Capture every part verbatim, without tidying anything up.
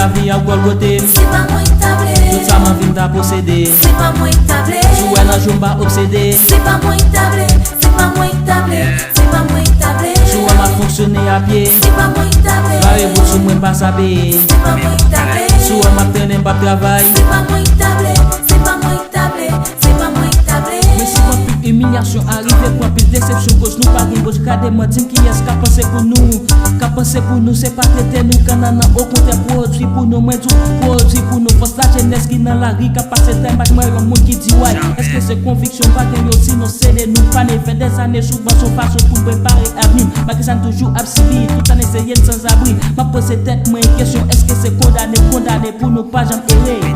Lavi ap gòlgote m. Se pa mwen ki ta vle. Tout sa m anvi m ta posede. Se pa mwen ki ta vle. Si w wè nan jou m pa obsede. Se pa mwen ki ta vle. Se pa mwen ki ta vle. Se pa mwen ki ta vle. Si w wè m ap fonksyone a pye. Se pa mwen ki ta vle. Bare bout sou mwen m pa sape. Se pa mwen ki ta vle. Si w wè m ap trennen m p ap travay. Se pa mwen ki ta vle. Se pa mwen ki ta vle. Se pa mwen ki ta vle. Men si anpil imilyasyon arive, pran anpil desepsyon, koz nou pa gen bòs, gade mwen, di m kiyès k ap panse pou nou. K ap panse pou nou, se pa trete nou kannannan, okontrè pwodui pou nou, mwen di w pwodui pou nou. Fòs lajenès ki nan lari k ap pase tèm ak mwen, yon moun ki di way. Èske se konviksyon pa gen yo, sinon se de nou pa ne fè dèzane sou ban, se yon fason pou n prepare avni. Malgre sa n toujou ap sibi, tout ane se ye n sanzabri. M ap poze tèt mwen kesyon, èske se kondane, kondane pou nou pa janm ere?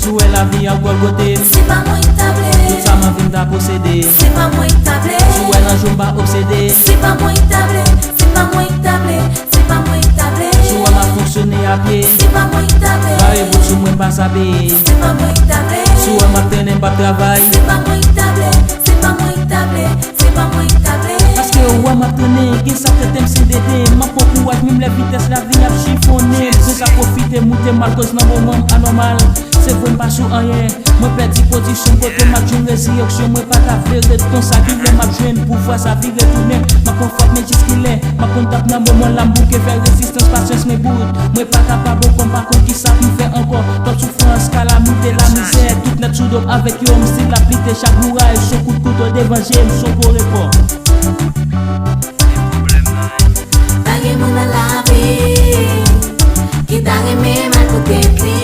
Si w wè lavi ap gòlgote m. Se pa mwen ki ta vle. Tout sa m anvi m ta posede. Se pa mwen ki ta vle. Si w wè nan jou m pa obsede. Se pa mwen ki ta vle. Se pa mwen ki ta vle. Se pa mwen ki ta vle. Si w wè m ap fonksyone a pye. Se pa mwen ki ta vle. Bare bout sou mwen m pa sape. Se pa mwen ki ta vle. Si w wè m ap trennen m p ap travay. Se pa mwen ki ta vle. Se pa mwen ki ta vle. Se pa mwen ki ta vle. Paske ou wè m ap trennen, gen sa k rete m sen dede. M ap pran kouraj menm lè vitès lavi ap chifonnen. M jis ap pwofite moute m al koz nan moman m anòmal. Se vre m pa sou anyen. Mwen pèdi pozisyon kote m ap jwenn rezireksyon. Mwen pa ta vle ret konsa, kilè m ap jwenn pouvwa sa vire tounen. M ap pran fòt men jiskilè? M ap konn tap nan moman la m bouke fè rezistans, pasyans men bout. Mwen pa kapab ankò, m pa konn kisa pou m fè ankò. Twòp soufrans, kalamite, lamizè, tout nèt sou do m avèk yo, m still ap lite chak bouraj, s on kout kouto devan je m, s on gwo repò. Pa gen moun nan lavi ki ta renmen mal pou tèt li.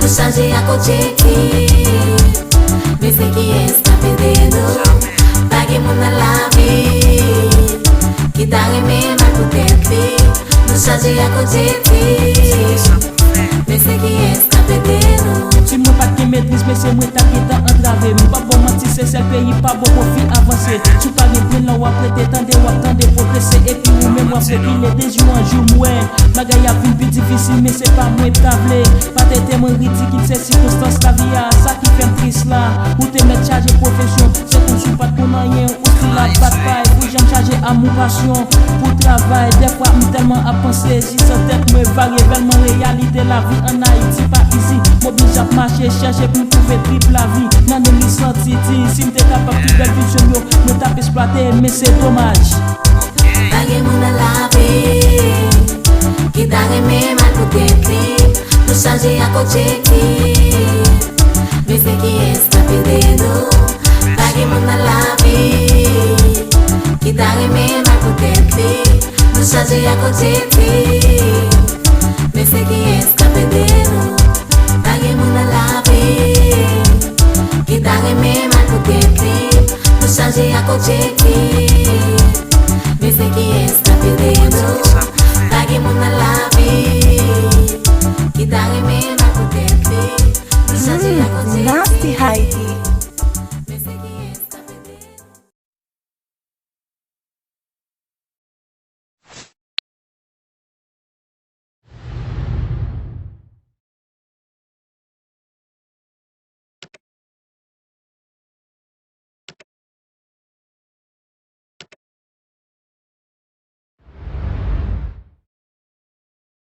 Nou chaje ak objektif, men se kiyès k ap ede nou? Pa gen moun nan lavi ki ta renmen mal pou tèt li. Nou chaje ak objektif, men se kiyès k ap ede nou? Si mwen pa t gen metriz, mesye, mwen ta gentan antrave. M p ap ba w manti, se sèl peyi pa bon pwofi avanse. Si w pa gen grenn lan w ap rete, tande w ap tande pwogrese, epi ou menm w ap rekile. De jou an jou m wè bagay ap vin pi difisil, men se pa mwen k ta vle. Pa trete mwen ridikil, se sikonstans lavi a, sa ki fè m tris la. Ou te mèt chaje pwofesyon, se kòmsi w pa t konn anyen. Ou still ap bat pay pou janm chaje amour passion pou travay. Dèfwa m tèlman ap panse, jis an tèt mwen vage, tèlman reyalite lavi an Ayiti pa easy. M oblije ap mache chèche pou m twouve trip lavi. Nan menm li santi di, si m te kapab tout bèl vizyon m yo, mwen t ap eksplwate, men se domaj. Pa gen moun nan lavi ki ta renmen mal pou tèt li. Nou chaje ak objektif, men se kiyès k ap ede nou? Pa gen moun nan lavi ki ta renmen mal pou tèt li. Nou chaje ak objektif,